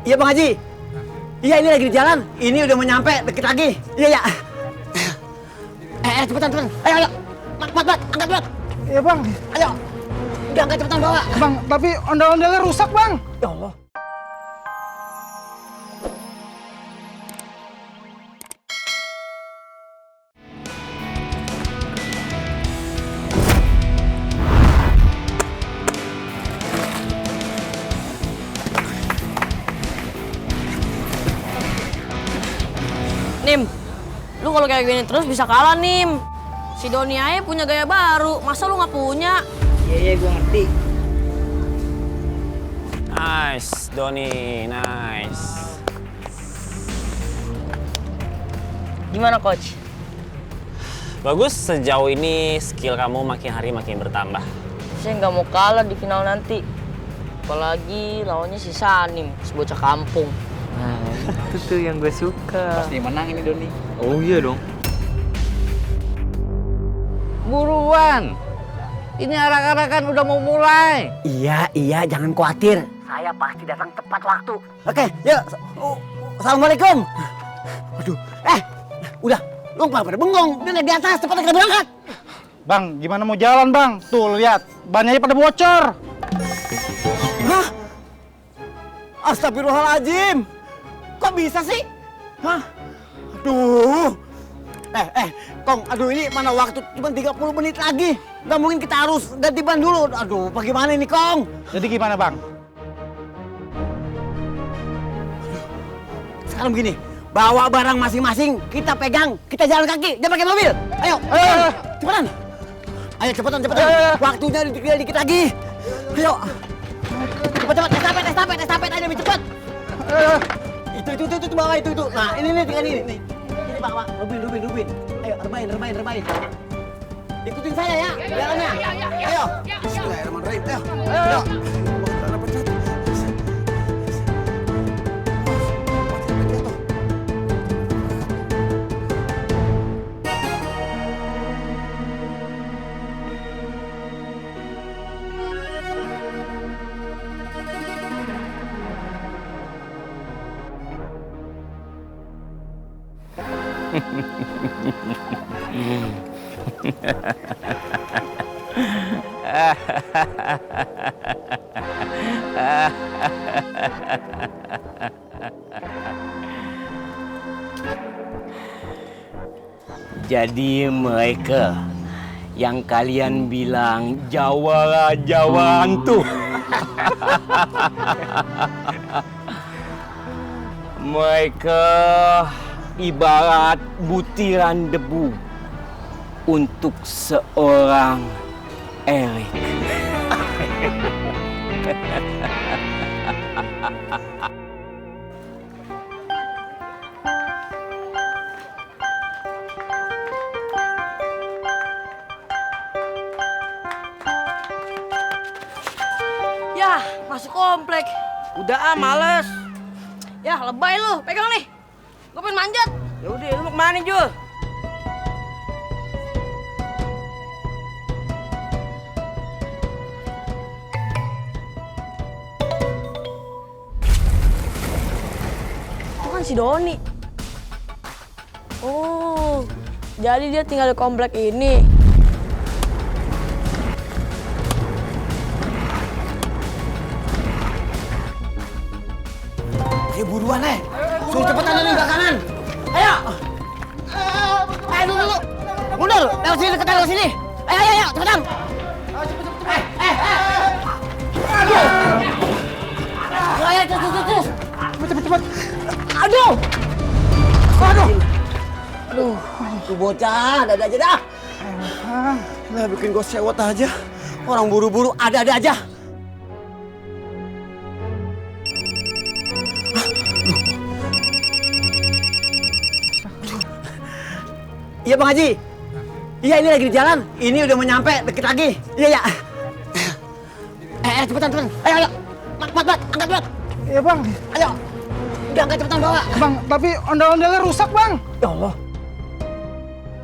Iya Bang Haji. Iya ini lagi di jalan. Ini udah mau nyampe, dikit lagi. Iya ya. Cepetan. Ayo. Mat, angkat mat. Iya bang. Ayo. Udah angkat cepetan bawa. Bang, tapi ondel-ondelnya rusak bang. Ya Allah. Nim, lu kalau kayak gini terus bisa kalah, Nim. Si Doni aja punya gaya baru, masa lu nggak punya? Iya, gue ngerti. Nice, Doni, nice. Gimana, Coach? Bagus, sejauh ini skill kamu makin hari makin bertambah. Saya nggak mau kalah di final nanti. Apalagi lawannya si Sanim, si bocah kampung. Nah, itu tuh yang gue suka. Pasti menang ini Doni. Oh iya dong. Buruan. Ini arak-arakan udah mau mulai. Iya, jangan khawatir. Saya pasti datang tepat waktu. Oke, yuk. Assalamualaikum. Aduh, udah. Lu nggak pada bengong. Dia naik di atas, cepat kita berangkat. Bang, gimana mau jalan bang? Tuh lihat, bannya pada bocor. Hah? Astagfirullahaladzim. Kok bisa sih? Hah? Aduh. Kong, aduh ini mana waktu cuma 30 menit lagi. Nggak mungkin kita harus ganti ban dulu. Aduh, bagaimana ini, Kong? Jadi gimana bang? Sekarang begini, bawa barang masing-masing, kita pegang, kita jalan kaki, jangan pakai mobil. Ayo, cepetan. Ayo, cepetan. Waktunya dikit lagi. Ayo. Cepat, estafet aja lebih cepat. Itu bawa itu. Nah, ini tinggal ini. Ini bawa, Rubin. Ayo, rebahin. Ikutin saya ya, jalannya. Ayo. Bismillahirrahmanirrahim. Ayo. Jadi mereka yang kalian bilang jawara-jawaan tuh. Mereka ibarat butiran debu untuk seorang Erik. Yah, masuk komplek. Udah males. Yah, lebay lu. Pegang nih. Gue pengen manjat. Ya udah, lu mau kemana, Jul? Itu kan si Doni. Oh, jadi dia tinggal di komplek ini. Ayo buruan, suruh cepetan ini ke kanan. Ayo. Dulu. Mundur, lewat sini. Ayo, cepetan. Aduh. Ayo, terus. Cepet. Aduh. Tuh bocah, ada aja dah. Lah bikin gue sewot aja. Orang buru-buru ada aja. Iya Bang Haji. Iya ini lagi di jalan. Ini udah mau nyampe, dikit lagi. Iya. Cepetan. Ayo. Mat, angkat mat. Iya bang. Ayo. Udah angkat cepetan bawa. Bang, tapi ondel-ondelnya rusak bang. Ya Allah.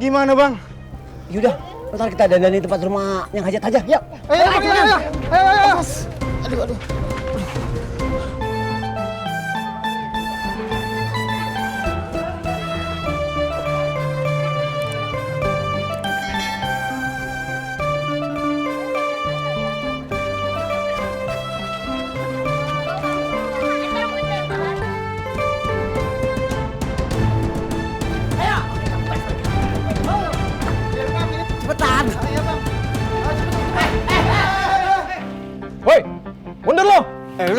Gimana bang? Yaudah, ntar kita dandan di tempat rumah yang hajat aja. Yuk. Ayo. Aduh.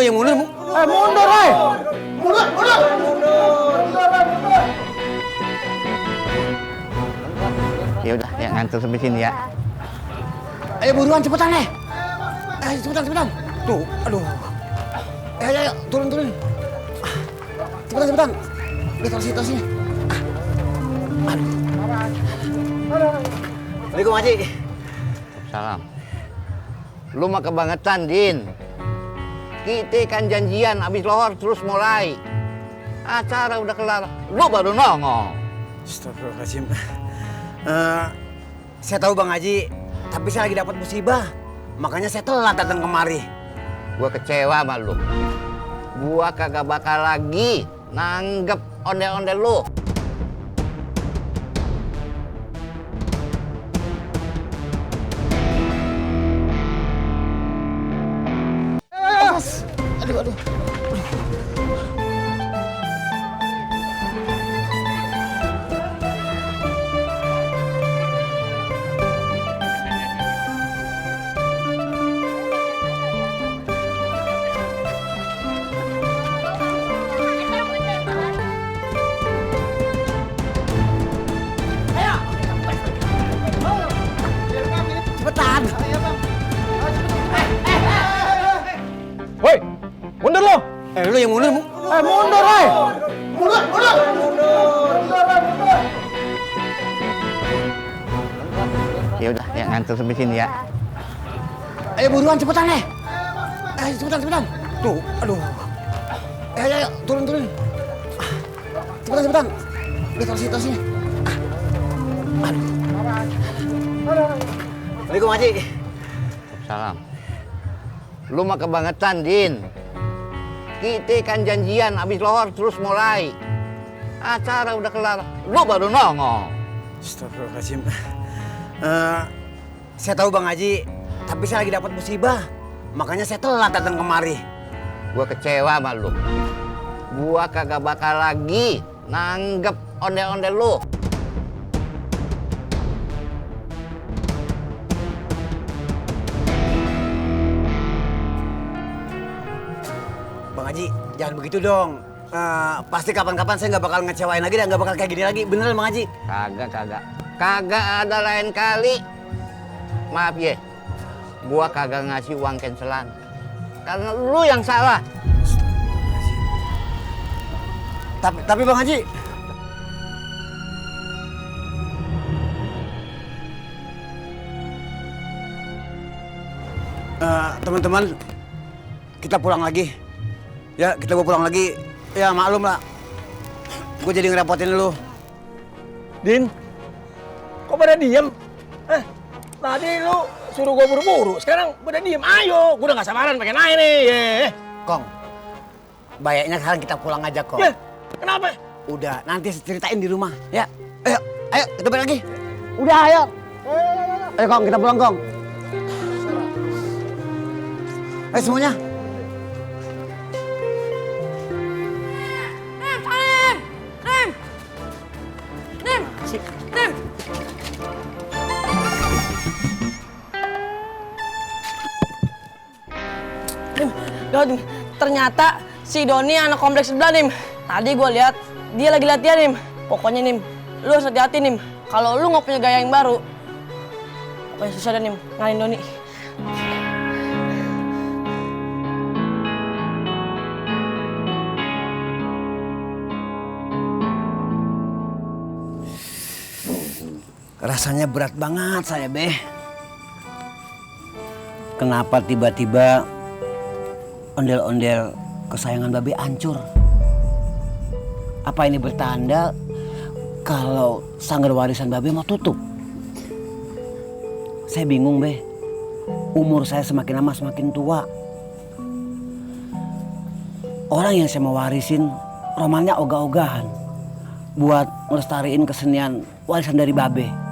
lu yang mundur. Mundur, hei! Ya udah, ya nganter sampai sini ya. Ayo buruan cepetan deh. Ayo cepetan. Tuh, aduh. Ayo, turun. Cepetan. Udah taruh sini. Aduh. Assalamualaikum Haji. Salam. Lu mah kebangetan, Din. Kita kan janjian abis lohor terus mulai. Acara udah kelar, lu baru nongol. Astagfirullahaladzim. Saya tahu Bang Haji, tapi saya lagi dapat musibah. Makanya saya telat datang kemari. Gua kecewa sama lu. Gua kagak bakal lagi nanggep ondel-ondel lu. Aduh. Cepetan. Woi, mundur lo. Lu yang mundur. Mundur, hei! Ya udah, ya nganter sampai sini ya. Ayo buruan cepetan deh. Ayo cepetan. Tuh, aduh. Ayo, turun. Cepetan. Udah taruh sini. Aduh. Assalamualaikum Haji. Salam. Lu mah kebangetan, Din. Kita kan janjian abis lohor terus mulai. Acara udah kelar, lu baru nongol. Astagfirullahaladzim. Saya tahu Bang Haji, tapi saya lagi dapat musibah. Makanya saya telat datang kemari. Gua kecewa sama lu. Gua kagak bakal lagi nanggep ondel-ondel lu. Bang Haji, jangan begitu dong. Pasti kapan-kapan saya nggak bakal ngecewain lagi dan nggak bakal kayak gini lagi. Beneran Bang Haji? Kagak ada lain kali. Maaf ya, gua kagak ngasih uang cancelan. Karena lu yang salah. Tapi Bang Haji, teman-teman, kita pulang lagi. Ya, kita mau pulang lagi. Ya, maklum lah. Gue jadi ngerepotin lu. Din, kok pada diem? Tadi lu suruh gua buru-buru, sekarang pada diem. Ayo, gua udah gak sabaran pengen naik nih. Kong, baiknya sekarang kita pulang aja, Kong. Ya, kenapa? Udah, nanti saya ceritain di rumah. Ya, ayo, kita balik lagi. Udah, ayo. Ayo, Kong, kita pulang, Kong. Ayo semuanya. Nim, ternyata si Doni anak kompleks sebelah, Nim. Tadi gue lihat dia lagi latihan, Nim. Pokoknya, Nim, lu harus hati-hati, Nim. Kalau lu nggak punya gaya yang baru, pokoknya susah deh, Nim, ngalahin Doni. Rasanya berat banget saya, Beh. Kenapa tiba-tiba ondel-ondel kesayangan Babe hancur? Apa ini bertanda kalau sanggar warisan Babe mau tutup? Saya bingung, Beh. Umur saya semakin lama semakin tua. Orang yang saya mau warisin romannya ogah-ogahan buat ngelestariin kesenian warisan dari Babe.